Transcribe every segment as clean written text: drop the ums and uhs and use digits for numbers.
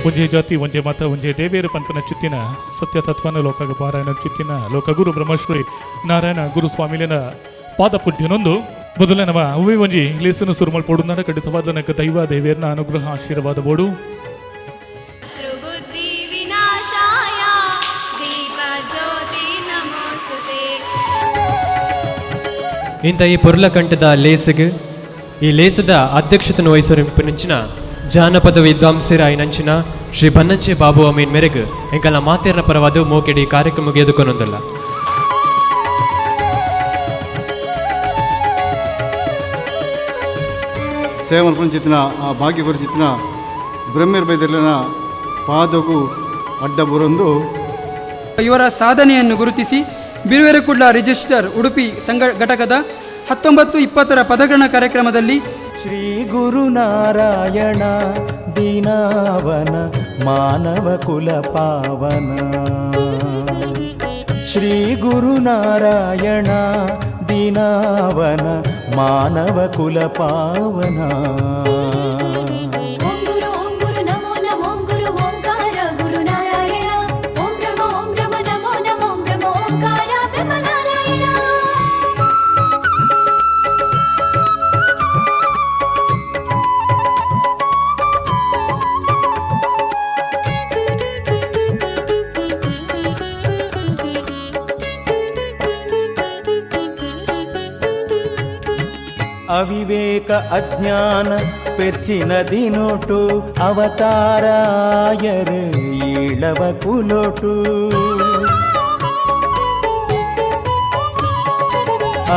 ಒಂಜೇ ಜಾತಿ, ಒಂಜೇ ಮತ, ಒಂಜೇ ದೇವೇರು ಪನ್ಪನ ಚಿತ್ತಿನ ಸತ್ಯ ತತ್ವನ ಲೋಕಗ ಪಾರಾಯಣ ಚಿತ್ತಿನ ಲೋಕಗುರು ಬ್ರಹ್ಮಶ್ರೀ ನಾರಾಯಣ ಗುರುಸ್ವಾಮಿಲಿನ ಪಾದ ಪುಡ್ಯನೊಂದು ಮೊದಲೇ ನಮ್ಮ ಅವೇ ಒಂಜಿ ಲೇಸನು ಸುರುಮಲ್ ಪೊಡುನಾಡ ಖಂಡಿತವಾದ ನಕ್ಕ ದೈವ ದೇವೇರ್ನ ಅನುಗ್ರಹ ಆಶೀರ್ವಾದ ಬೋಡು. ಶತ್ರುಬುದ್ಧಿ ವಿನಾಶಾಯ ದೀಪಜ್ಯೋತಿ ನಮೋಸ್ತುತೆ. ಇಂಥ ಈ ಪೊರ್ಲಕಂಠದ ಲೇಸುಗ್ ಈ ಲೇಸದ ಅಧ್ಯಕ್ಷತೆಯನ್ನು ವಹಿಸಿರಂಚಿನ ಜಾನಪದ ವಿದ್ವಾಂಸರಾಯಿನಂಚಿನ ಶ್ರೀ ಬನ್ನಂಚೆ ಬಾಬು ಅಮೀನ್ ಮೆರೆಗ್ ಎಂಕಲ್ನ ಮಾತೇರ್ನ ಪರವಾದ ಮೋಕೆಡಿ ಕಾರ್ಯಕ್ರಮಕ್ಕೆ ಎದುಕೊನೊಂದಲ್ಲ. ಸೇವನ ಪುಂಚಿತ್ತಿನ ಆ ಭಾಗ್ಯ ಗುರುಚಿತ್ತಿನ ಬ್ರಹ್ಮಿರ್ ಬೈದಿರ್ಲಿನ ಪಾದಗು ಅಡ್ಡ ಬುರೊಂದು. ಇವರ ಸಾಧನೆಯನ್ನು ಗುರುತಿಸಿ ಬಿರುವೆರು ಕುಡ್ಲ ರಿಜಿಸ್ಟರ್ ಉಡುಪಿ ಸಂಘ ಘಟಕದ 19-20ರ ಪದಗ್ರಹಣ ಕಾರ್ಯಕ್ರಮದಲ್ಲಿ ಶ್ರೀ ಗುರುನಾರಾಯಣ ದೀನಾವನ ಮಾನವ ಕುಲ ಪಾವನ, ಶ್ರೀ ಗುರುನಾರಾಯಣ ದೀನಾವನ ಮಾನವ ಕುಲ ಪಾವನ. ಓಂ ಗುರು ಓಂ ಗುರು ನಮೋ ನಮೋ ಗುರು ಓಂಕಾರ ಗುರು ನಾರಾಯಣ, ಓಂ ಬ್ರಹ್ಮ ಓಂ ಬ್ರಹ್ಮ ನಮೋ ನಮೋ ಬ್ರಹ್ಮ ಓಂಕಾರ ಬ್ರಹ್ಮ ನಾರಾಯಣ. ಅವಿವೇಕ ಅಜ್ಞಾನ ಪೆರ್ಚಿನ ದಿನೋಟು ಅವತಾರಾಯರು ಈಳವ ಕುಲೋಟು.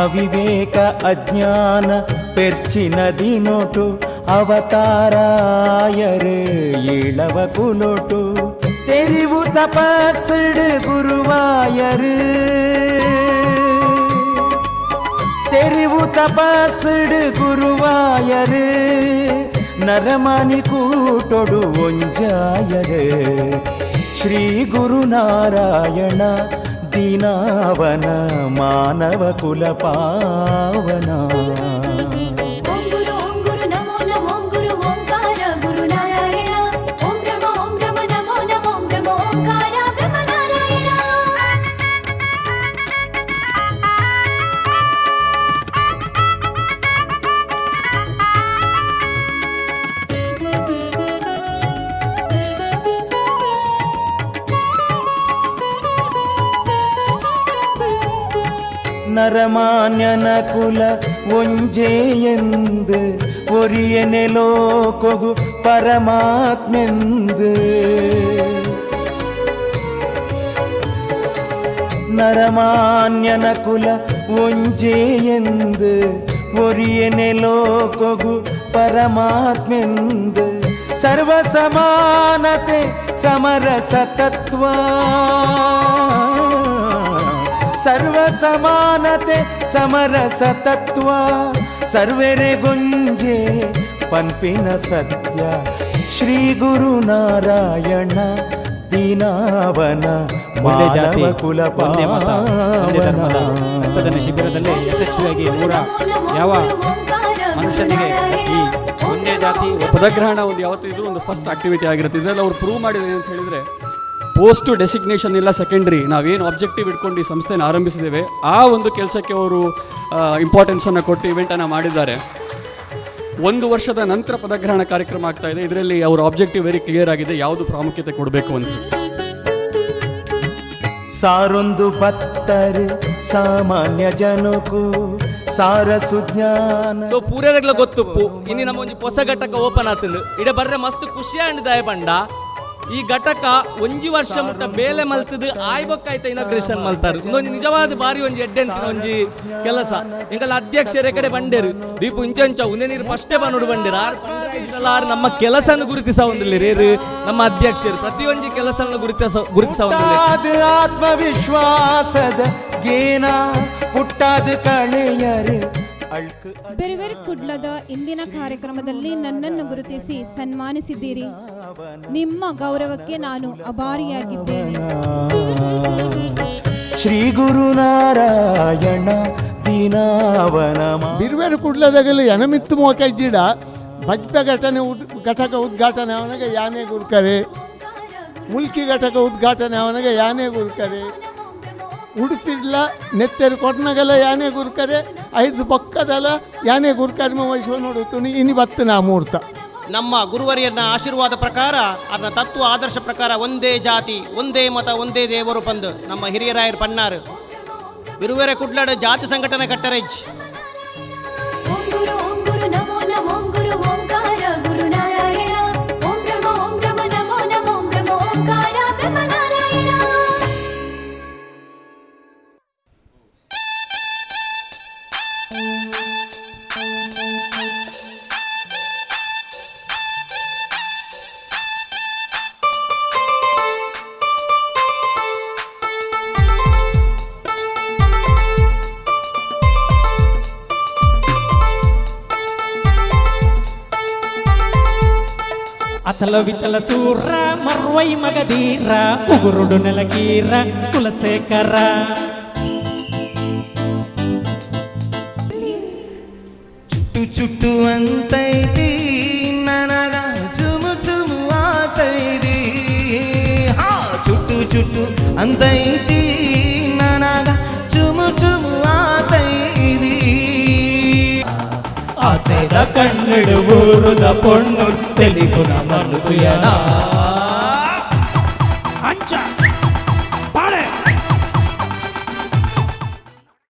ಅವಿವೇಕ ಅಜ್ಞಾನ ಪೆರ್ಚಿನ ದಿನೋಟು ಅವತಾರಾಯರು ಈಳವ ಕುಲೋಟು. ತೆರಿವು ತಪಸ್ಸುಡು ಗುರುವಾಯರು, ತೆರಿವು ತಪಸ್ಸುಡು ಗುರುವಾಯರು, ನರಮಾನಿ ಕೂಟೊಡು ಒಂಜಾಯರು. ಶ್ರೀ ಗುರುನಾರಾಯಣ ದೀನಾವನ ಮಾನವ ಕುಲ ಪಾವನ. ಓಂ ಗುರು ಓಂ ಗುರು ನಮೋ ನಮೋ ಗುರು ಓಂಕಾರ ಗುರು ನಾರಾಯಣ, ಓಂ ಬ್ರಹ್ಮ ಓಂ ಬ್ರಹ್ಮ ನಮೋ ನಮೋ ಬ್ರಹ್ಮ ಓಂಕಾರ ಬ್ರಹ್ಮ ನಾರಾಯಣ. ನರಮಾನ್ಯನ ಕುಲ ಒಂಜೇ ಎಂದು ಒರಿಯನೆ ಲೋಕೊಗು ಪರಮಾತ್ಮೆಂದು. ನರಮಾನ್ಯನ ಕುಲ ಒಂಜೇ ಎಂದು ಒರಿಯನೆ ಲೋಕೊಗು ಪರಮಾತ್ಮೆಂದು. ಸರ್ವ ಸಮಾನತೆ ಸಮರಸ ತತ್ವ, ಸರ್ವ ಸಮಾನತೆ ಸಮರಸ ತತ್ವ, ಸರ್ವೆರೆ ಗುಂಜೆ ಪನ್ಪಿನ ಸತ್ಯ. ಶ್ರೀ ಗುರು ನಾರಾಯಣ ದೀನಾವನ ಒಂದೇ ಜಾತಿ, ಮಾನವ ಕುಲ ಒಂದೇ ಮತ, ಒಂದೇ ಧರ್ಮದ ಪಾವನ. ರಕ್ತದಾನ ಶಿಬಿರದಲ್ಲಿ ಯಶಸ್ವಿಯಾಗಿ ನೂರ ಯಾವ ಮನುಷ್ಯನಿಗೆ ಈ ಒಂದೇ ಜಾತಿ ಪದಗ್ರಹಣ ಒಂದು ಯಾವತ್ತೂ ಇದ್ರೂ ಒಂದು ಫಸ್ಟ್ ಆಕ್ಟಿವಿಟಿ ಆಗಿರುತ್ತೆ. ಇದರಲ್ಲಿ ಅವ್ರು ಪ್ರೂವ್ ಮಾಡಿದ್ದಾರೆ ಅಂತ ಹೇಳಿದ್ರೆ, ಪೋಸ್ಟು ಡೆಸಿಗ್ನೇಷನ್ ಇಲ್ಲ ಸೆಕೆಂಡ್ರಿ. ನಾವೇನು ಆಬ್ಜೆಕ್ಟಿವ್ ಇಟ್ಕೊಂಡು ಈ ಸಂಸ್ಥೆನ ಆರಂಭಿಸಿದ್ದೇವೆ, ಆ ಒಂದು ಕೆಲಸಕ್ಕೆ ಅವರು ಇಂಪಾರ್ಟೆನ್ಸನ್ನು ಕೊಟ್ಟು ಇವೆಂಟನ್ನು ಮಾಡಿದ್ದಾರೆ. ಒಂದು ವರ್ಷದ ನಂತರ ಪದಗ್ರಹಣ ಕಾರ್ಯಕ್ರಮ ಆಗ್ತಾ ಇದೆ. ಇದರಲ್ಲಿ ಅವರ ಆಬ್ಜೆಕ್ಟಿವ್ ವೆರಿ ಕ್ಲಿಯರ್ ಆಗಿದೆ, ಯಾವುದು ಪ್ರಾಮುಖ್ಯತೆ ಕೊಡಬೇಕು ಅಂತ. ಸಾರೊಂದು ಭಕ್ತರು ಸಾಮಾನ್ಯ ಜನಕ್ಕೂ ಸಾರ ಸುಜ್ಞಾನ. ಸೊ ಪೂರೆರೆಗ್ಲ ಗೊತ್ತುಪ್ಪು, ಇನಿ ನಮ್ಮ ಒಂಜಿ ಹೊಸ ಘಟಕ ಓಪನ್ ಆತಂದು. ಇಡ ಬರ್ರೆ ಮಸ್ತ್ ಖುಷಿ ಆಂಡ್ ಪಂಡ, ಈ ಘಟಕ ಒಂಜಿ ವರ್ಷ ಮುಟ್ಟ ಬೇಲೆ ಮಲ್ತದು ಆಯ್ಬೊಕ್ಕಾಯ್ತ ಇನಾಗ್ರೇಷನ್ ಮಲ್ತಾರು. ಇಂದೊಂಜಿ ನಿಜವಾದ ಬಾರಿ ಒಂಜಿ ಎಡ್ಡೆಂತಿನ ಒಂಜಿ ಕೆಲಸ. ಎಂಕಲ್ಲ ಅಧ್ಯಕ್ಷರೇ ಕಡೆ ಬಂಡೇರು ದೀಪು ಇಂಚ ಉಂದೆ ನೀರು ಫಸ್ಟೇ ಬಂದು ಬಂಡೇರು ಆರು ಪಂಡ್ರೆ ಆರು ನಮ್ಮ ಕೆಲಸನ ಗುರುತಿಸ ಒಂದಿಲ್ಲ ರೇರು. ನಮ್ಮ ಅಧ್ಯಕ್ಷರು ಪ್ರತಿಯೊಂಜಿ ಕೆಲಸನ ಗುರುತಿಸ ಗುರುತಿಸ ಒಂದಿಲ್ಲ. ಪುಟ್ಟಾದ ಆತ್ಮವಿಶ್ವಾಸದ ಗೇನ ಪುಟ್ಟಾದ ಕಳೆಯರು ಅಳ್ಕು. ಬೆರುವೆರ್ ಕುಡ್ಲದ ಇಂದಿನ ಕಾರ್ಯಕ್ರಮದಲ್ಲಿ ನನ್ನನ್ನು ಗುರುತಿಸಿ ಸನ್ಮಾನಿಸಿದ್ದೀರಿ. ನಿಮ್ಮ ಗೌರವಕ್ಕೆ ನಾನು ಅಭಾರಿಯಾಗಿದ್ದೇನೆ. ಶ್ರೀ ಗುರುನಾರಾಯಣ ದೀನಾವನ. ಬಿರ್ವೇರು ಕುಡ್ಲದಾಗಲಿ ಎನಮಿತ್ತು ಮೋಕ ಇಜ್ಜಿಡ ಬಜ್ಪೆ ಘಟನೆ. ಘಟಕ ಉದ್ಘಾಟನೆ ಅವನಿಗೆ ಯಾನೇ ಗುರ್ಕರೆ, ಮುಲ್ಕಿ ಘಟಕ ಉದ್ಘಾಟನೆ ಅವನಿಗೆ ಯಾನೇ ಗುರ್ಕರೆ, ಉಡುಪಿಡ್ಲ ನೆತ್ತೆರು ಕೊಟ್ನಗಲ ಯಾನೇ ಗುರ್ಕರೆ, ಐದು ಬೊಕ್ಕದಲ ಯಾನೇ ಗುರ್ಕರ್ಮ ವಹಿಸುವ ನೋಡುತ್ತು ಇನಿ ಬತ್ತು ನಾ ಮೂರ್ತ. ನಮ್ಮ ಗುರುವರಿಯನ ಆಶೀರ್ವಾದ ಪ್ರಕಾರ ಅದನ್ನ ತತ್ವ ಆದರ್ಶ ಪ್ರಕಾರ ಒಂದೇ ಜಾತಿ, ಒಂದೇ ಮತ, ಒಂದೇ ದೇವರು ಪಂದು ನಮ್ಮ ಹಿರಿಯರಾಯರ್ ಪನ್ನಾರು ಬಿರುವೆರೆ ಕುಡ್ಲಾಡ ಜಾತಿ ಸಂಘಟನೆ ಕಟ್ಟರೆಜ್. ಓಂ ಗುರು ಓಂ ಗುರು ನಮೋ ನಮೋ ಗುರು ಓಂಕಾರ ಗುರು ನಾರಾಯಣ, ಓಂ ಬ್ರಹ್ಮ ಓಂ ಬ್ರಹ್ಮ ನಮೋ ನಮೋ ಬ್ರಹ್ಮ ಓಂಕಾರ ಬ್ರಹ್ಮ ನಾರಾಯಣ. ಅತಲ ವಿತಲ ಸೂರ ಮರ್ವೈ ಮಗಧೀರ ಉಗುರುಡು ನೆಲಗೀರ ಕುಲಶೇಖರ. ಚುಟ್ಟು ಚುಟ್ಟು ಅಂತೈತಿ ನನಗ ಚುಮು ಚುಮು ಆತೈದಿ. ಹಾ, ಚುಟ್ಟು ಚುಟ್ಟು ಅಂತೈತಿ ನನಗ ಚುಮು ಚುಮು ಆತೈದಿ. ಆಸೆದ ಕಣ್ಣಡು ಊರುದ ಪೊಣ್ಣು ತೆಲಿಗುಣ ಮನುಯನ ಅಂಚ.